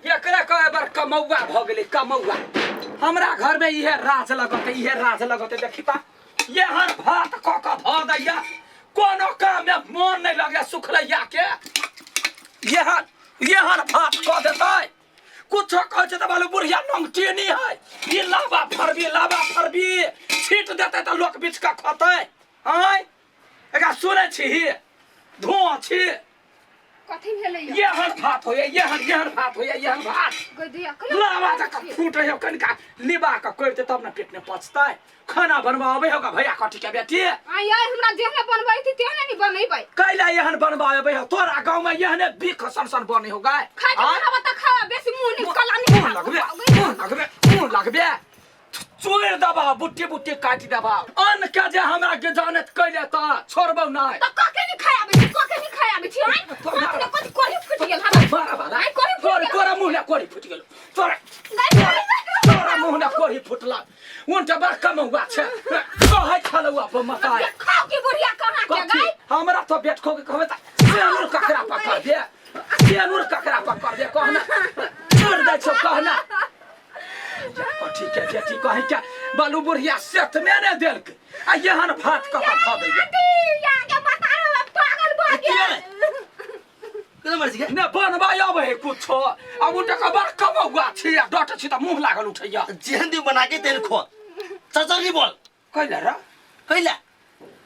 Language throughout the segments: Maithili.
एकरे कहे बार कमौआ भऽ गेलै कमौआ। हमरा घर में इहे राज लगते, इहे राज लगते। देखी ता एहन भात कऽ कऽ धऽ दैया, कोनो काम में मन नहीं लगे सुखलैया के। एहन एहन भात कऽ देतै, कुछो कहै छै तऽ बालू बुढ़िया नंगटेनी है। ई लाबा फरबी लाबा फरबी छीट देतै तऽ लोक बीछ कऽ खतै। आँय एकरा सुनै छी धुआं छी। कथी भेलै यौ? एहन भात होइए, एहन एहन भात होइए, एहन भात। गदिया कहियो लावा जकाँ फूटै हो, कनिका लिबा कऽ करितै तब ने पेट में पचतै। खाना बनबऽ अबै होगा भैया कथी के बेटी? आइ आइ हमरा जेहने बनबै थी तेहने नहीं बनैबै। कैला एहन बनबऽ अबै हो? तोरा गाँव में एहने बिख सन सन बनै हो गाय। खाय के आँय? बनाबऽ तऽ खा, बेसी मुँह नहीं कला नहीं मुँह खा। लगबे, मुँह लगबे, मुँह लगबे। चोरि देबा, बुट्टी बुट्टी काटि देबा। अन्न के जे हमरा के जानत कैले त छोड़बौ नहि। तऽ कके नहीं खाय आबै छी, कके नहीं खाय आबै छी? आइ हाथ में कथी कोरी फुटि गेल हमरा? मारा बाला। आइ कोरी फुटि तोरा गेल। तोरा मुँह ने कोरी फुटि गेल। तोरा नहि, नहि, नहि। तोरा मुँह ने कोरी फुटला। उनटा बड़ कमौआ छै। कहै छलौ अपन मताय। खाओ की बुढ़िया कहाँ के कथी? गाय? हमरा तो बेटको के कहबै त सेनुर ककरा पकड़ दे, सेनुर ककरा पकड़ दे कहना छोड़ दै छौ कहना। ठीक है बेटी, कहीं क्या बालू बुढ़िया सेत में ने देलक आ एहन भात कऽ कऽ धऽ दैया। पागल भऽ गेल। केना मरै छी ने बनबा अबै है कुछो आ उनटा के बड़ कमौआ छी आ डट छी तऽ मुँह लागल उठैया। जेहन दिन बना के तेहन खो, चचर नहीं बोल। कैला रे? कैला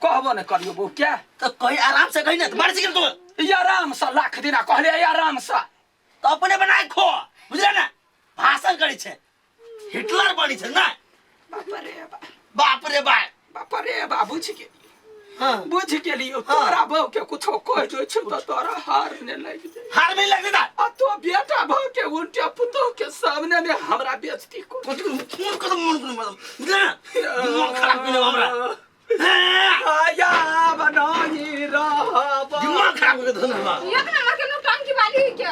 कहबो नहि करियो बहू क्या? तऽ कही आराम से कही ने तऽ मारै छी केना तू? ई आराम से लाख दिना कहले, ई आराम से। तऽ अपने बना के खो, बुझले ने? भाषण करै छै, हिटलर बनी छै ना। बाप रे बाप, बाप रे बाप, बाप रे बाप। बुझि गेलियौ। हाँ। बुझि गेलियौ। तोरा बहू के कुछो कहि दै छौ तऽ तोरा हार ने लागि जाइ। हार नहीं लगते ता। आ तो बेटा बहू के उल्टे पुतोह के सामने में हमरा बेइज्जती कर। फोन कर, मन कर, बुझले ना? दिमाग खराब केने हमरा। आया बनाई रहब। दिमाग खराब कर धन हमरा। एक नंबर के नौटंकी वाली के।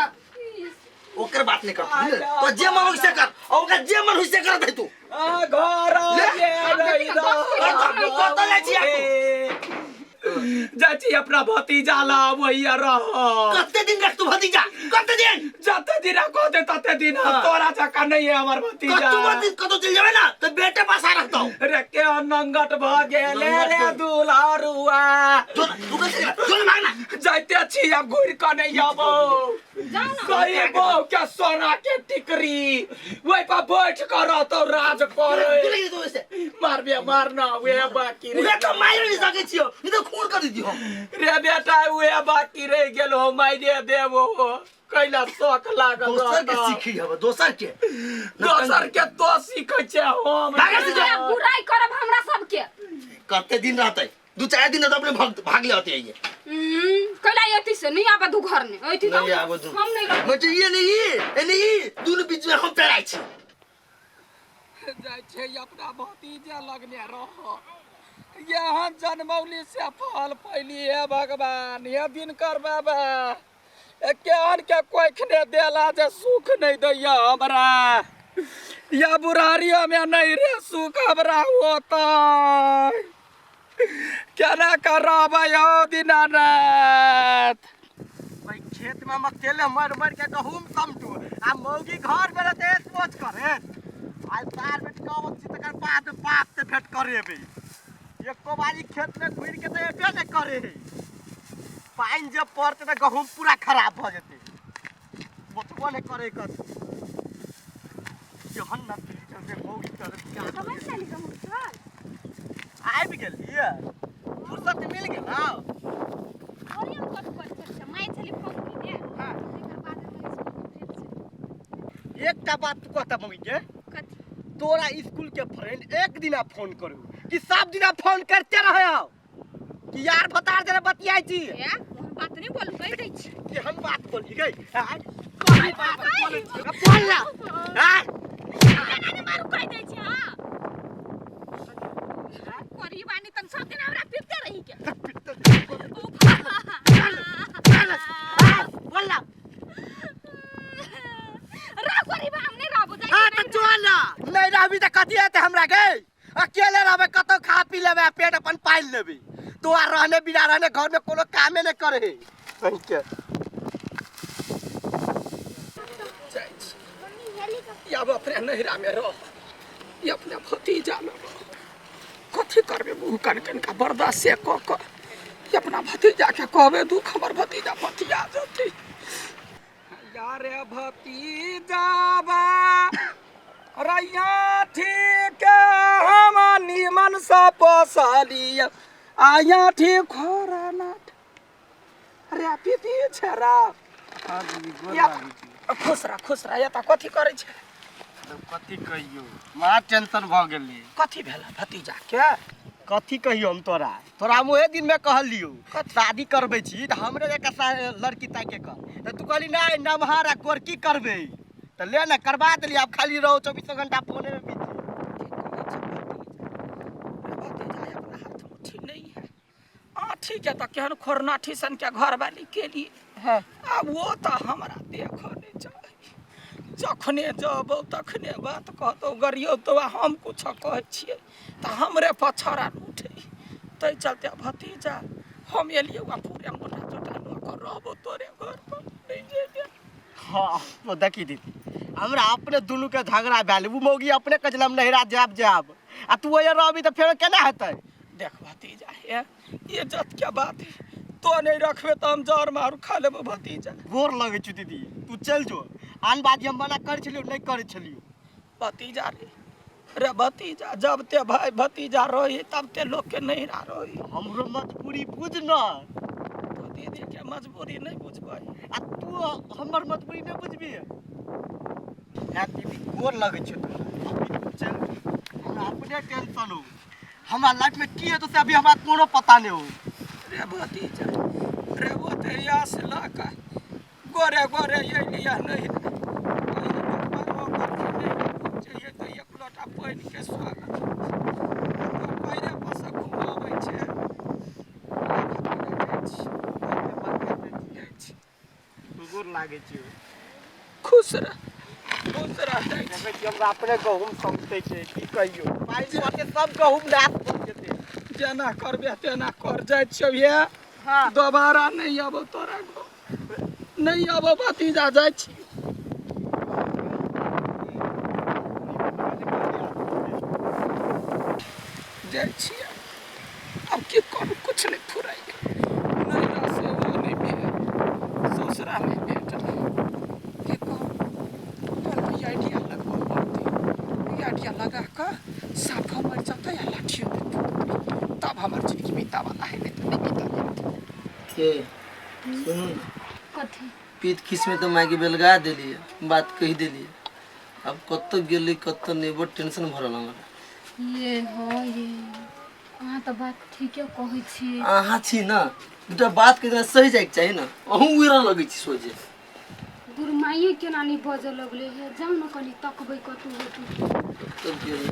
ओकर बात नहीं कर, बुझले? तो जे मन होई से कर, और ओकर जे मन होई से करत है तू। आ घर ले। ये रही कतऽ जाइ छी आगू? जाइ छी अपना भतीजा ला, वही रह। कते दिन रख तू भतीजा? कते दिन? जते दिन कहते तते दिन। हाँ। तोरा जकाँ नहीं है हमर भतीजा। कतू मत कतौ चल जाबे ना तो बेटे पास आ रखतो। रे के नंगट भ गेले नंगट रे के। दुलारुआ। जो ना, तू कैसे गेला? जो ना मांगना। जाइते छी आब घुरि कऽ नहीं आबो। जाउ ना। सही बहू के सोना के टिकरी ओहि पर बैठ कर रहतो राज करे। तू लगी तू ऐसे। मारबे मारना वे बाकी रे। उहे तो मारि नहीं सकै छियो, नहीं तो खून कर दियो। रे बेटा उहे बाकी रहि गेल हो, मारिए देबो हो। कैला शौक लागल दोसर के रहतौ। सीखी हब, दोसर के। दोसर के तो सीखै छै हम। भागै छी जो। बुराई करब हमरा सबके। कते दिन रहतै? दू चार दिन तो अपने भाग भाग ले आते हैं। कैला एती से नहीं आबे दू घर में एती तो नहीं आबे दू। हम नहीं रहब। मतलब ये नहीं, ये नहीं, दोनों बीच में हम पेराई छी। जाइ छै अपना भतीजा लगने रह। यहाँ जनमौली से फल पैली हे भगवान, हे दिनकर बाबा, केहन के कोखने देला जे सुख नहीं दैया हमरा। या बुढ़ारियो में नहीं रे सुख हमरा होता, केना करबै यौ दीनानाथ? भाई खेत में हम अकेले मर मर के गहूम समटू आ मौगी घर में रहते सोच करे। आइ तार बेट कहब छी तकर बाद बाप से भेंट करेबे। एको बारी खेत में घुरि के तऽ एबे नहि करे है। पानि जे पड़तै तऽ गहूम पूरा खराब भऽ जेतै। बचबो नहि करे कथी केहन न चलते मौगी चलते। समझ लेली गहूम चल। आबि गेलियै, फुर्सत मिल गेल। बोलियो ने कथी करै छलियै? माय छली फोन केने। हाँ। तकर बाद हमर स्कूल के फ्रेंड छली। एकटा बात तू कहता मम्मी के? कथी? तोरा स्कूल के फ्रेंड एक दिना फोन करू कि सब दिना फोन करते रहे हो कि यार बता दे बतियाई छी? ए, ओहन बात नहीं बोलू, कहि दै छी। कि हम बात बोली गई? आय, कोई बात बोले छी? बोल ना। आय। केना नहि मारू, कहि दै छी। हाँ, करी बानी तन सब दिन हमरा पीटते रही के। बोल ना। रह करी बा, हम नहीं रहबो, जाइ हाँ छी, तऽ नहीं चल ना। नहीं रहबी तऽ कथी हेतै हमरा गे? अकेले रहबै, कतौ खा पी लेबै आ पेट अपन पालि लेबै। तो आ रहने बिना रहने घर में कोनो कामे नहीं करे है। सही के। ई आब अपने नैहरा में रह, ई अपने भतीजा में रह। कथी करबे मुँह कन कन का बर्दाश्त से कऽ कऽ ई अपना भतीजा के कहबे दुख, हमर भतीजा पतिया जतै। यारे भतीजाबा रैया ठीक, हम निमन सा पोसलिया आया ठीक खोरा नाथ। अरे पीती छेरा। हाँ दीदी, गोर या लागै छी। खुश रह, खुश रह। एतऽ कथी करै छै? तब कथी कहियौ, महा टेंशन भऽ गेलै। कथी भेल भतीजा के? कथी कहियौ हम तोरा, तोरा हम ओहे दिन में कहलियौ शादी करबै छी तऽ हमरे जकाँ लड़की ताके कर, तऽ तू कहली नहि नमहर आ गोरकी करबै, तऽ ले ने करबा देली। आब खाली रहो चौबीसो घंटा फोने में बिजी। भतीजा अपना हाथ मुट्ठी नहीं है। आ ठीक है, तऽ केहन खोरनाठी सन के घरवाली केली। हाँ। आ वो तऽ हमरा देखऽ नहि चाही। जखने जबौ तखने बात कहतौ, गरियौतौ, आ हम कुछो कहै छियै तऽ हमरे पर छड़ा उठै। ताहि चलते भतीजा हम एलियै आ पूरे मोटा चोटा लऽ कऽ रहबौ तोरे घर पर, नहि जेबै। हाँ तो देखी दीदी, हमरा अपने दुनू के झगड़ा भेल। उ मौगी अपने कहै छलै हम नैहरा जायब जायब, आ तू ओहिया रहबी तऽ फेरो केना हेतै? देख भतीजा, हे इज्जत के बात है, तो नहीं रखबे तऽ हम जहर मारू खा लेबो भतीजा। गोर लगै छु दीदी, तू चलि जो। आन बात हम मना करै छलियौ, नहि करै छलियौ। भतीजा रे, रे भतीजा, जब ते भाई भतीजा रही तब ते लोग के नैहरा रही। हमरो मजबूरी बुझ न। तो दीदी के मजबूरी नहीं बुझबै। आ तू हमर मजबूरी नहि बुझबी? हे दीदी, गोर लगै छै तोरा, अभी तू चल जो। हमरा अपने टेंशन हो, हमरा लाइफ में की हेतौ से अभी हमरा कोनो पता नहि हो। रे भतीजा रे, वो ते आस लऽ कऽ गोरे गोरे अयलियै नैहरा। चाहिए तऽ एक लोटा पानि के स्वागत पैरे पर से घुमाबै छै। जाइ छी, जाइ छी। गोर लागै छियौ। खुश रह, खुश रह, जाइ छी। देखै छी हमरा अपने गहूम समटै छै, की कहियौ, पानि पड़तै सब गहूम नाश भऽ जेतै। जेना करबे तेना कर। जाइ छियौ हे। हाँ। दोबारा नहि अबौ तोरा घर, नहि अबौ भतीजा, जाइ छी। जाइ छियै। आब की करू, कुछ नहि फुराइए। नैहरा सेहो नहि भेल, ससुरा नहि भेटल, की करू? कोनो आइडिया लगबऽ पड़तै। ई आइडिया लगा कऽ साफो मरि जेतै आ लाठियो देतै, तब हमर जिंदगी बीतावला है, नहि तऽ नहि बीता जेतै। के सुनू ने। कथी? पीत खीस में तो मायके बेलगा देलियै, बात कहि देलियै। अब कतऽ गेलै कतऽ नहि, बड़ टेंशन भरल हमरा। ये हो ये, अहाँ तऽ बात ठीके कहै छियै। अहाँ छी ने, दूटा बात कहि देला सही जाइके चाही ने, अहूँ उड़ऽ लगै छी सोझे। गुरमाइए केना नहि बजऽ लगलै हे। जाउ ने कनि तकबै कतहु होतै। कतऽ गेलै?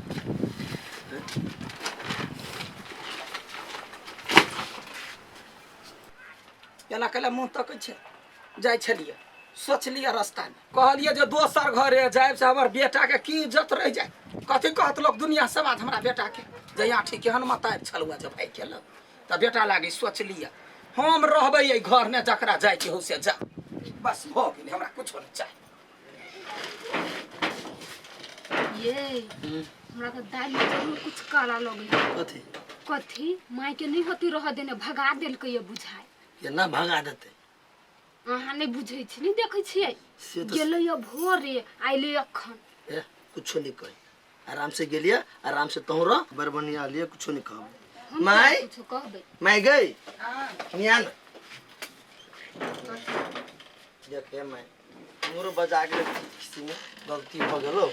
एना कैला मुँह तकै छै? जाइ छलियै, सोचलियै रस्तामे, कहलियै जे दोसर घरे जायब से हमर बेटाके की इज्जत रहि जाय, कथी कहत लोक दुनिया समाज हमरा बेटाके, जे यहाँ ठीक केहन मताब छलहुँ जे भाइ केलक तऽ बेटा लागी। सोचलियै हम रहबै एहि घरमे, जकरा जायके हो से जा, बस भऽ गेलै, हमरा कुछो नहि चाही। ये हमरा तऽ दालि में जरूर कुछ काला लगै। कथी? कथी, माय के नहीं होती रह देने, भगा देलकै ये बुझाय। केना भगा देतै? अहाँ नहि बुझै छी, नहि देखै छियै? से तऽ गेलै ये भोरे, आइले अखन। ए कुछो नहीं कही, आराम से गेलिए, आराम से तोहर रह, बड़ बढ़िया लिए, कुछो नहीं कहब। हम माय? किया कुछो कहबै? माय गई मिया न देखे माय, मोरो बजा गेलै, किसी में गलती हो गेलो।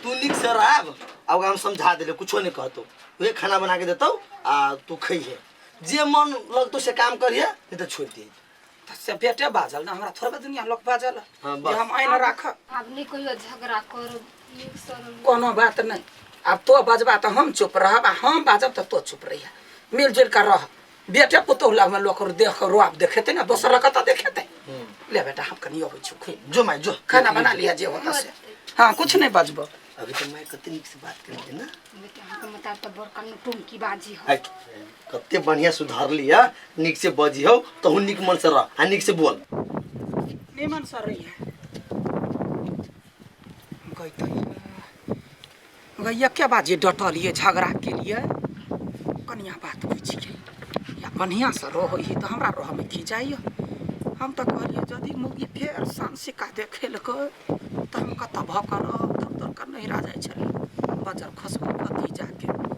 तू नीक से रहब आ ओकरा हम समझा देले, कुछो नहीं कहतो। उहे खाना बना के देतौ आ तू खइहे, जे मन लगतो से काम करिहे, नहीं तो छोड़ दिहे। तऽ से बेटे बाजल ने, हमरा थोड़बे दुनिया लोक बाजल। हाँ, जे बस। हम आइन राखब। आब नहि कहियो झगड़ा करब, नीक से रहब। कोनो बात नहीं, आब तो बजबा तऽ हम चुप रहब आ हम बाजब तऽ तो चुप रहिया, मिलजुल कर रह। बेटे पुतोह लगमे लोक देख रुआब देखेतै ने, दोसर लग कतऽ देखेतै? ले बेटा, हम कनि अबै छी खुद। जो माय जो। खाना बना लिया जे होता से। हाँ, कुछ नहीं बजबो। अभी तो माय कते नीक से बात केलकै ना। बेटा, अहाँके मताब तऽ बड़का नौटंकी बाजी हो। हट, कते बढ़िया सुधारली है, नीक से बजी हो, तहु नीक मन से रह आ नीक से बोल। निमन सर रही है। लगैतै। एके बात जे डटलियै, झगड़ा केलियै, कनिया बात बुझि गेल। या बढ़िआँसँ रहै तऽ हमरा रहऽमे की जाइए? हम तऽ कहलियै, यदि मौगी फेर सान सिक्का देखेलकै तऽ हम कतऽ भऽ कऽ रहब? तब तऽ नहिरा जाइ छलियै, बजर खसबो भतीजाके।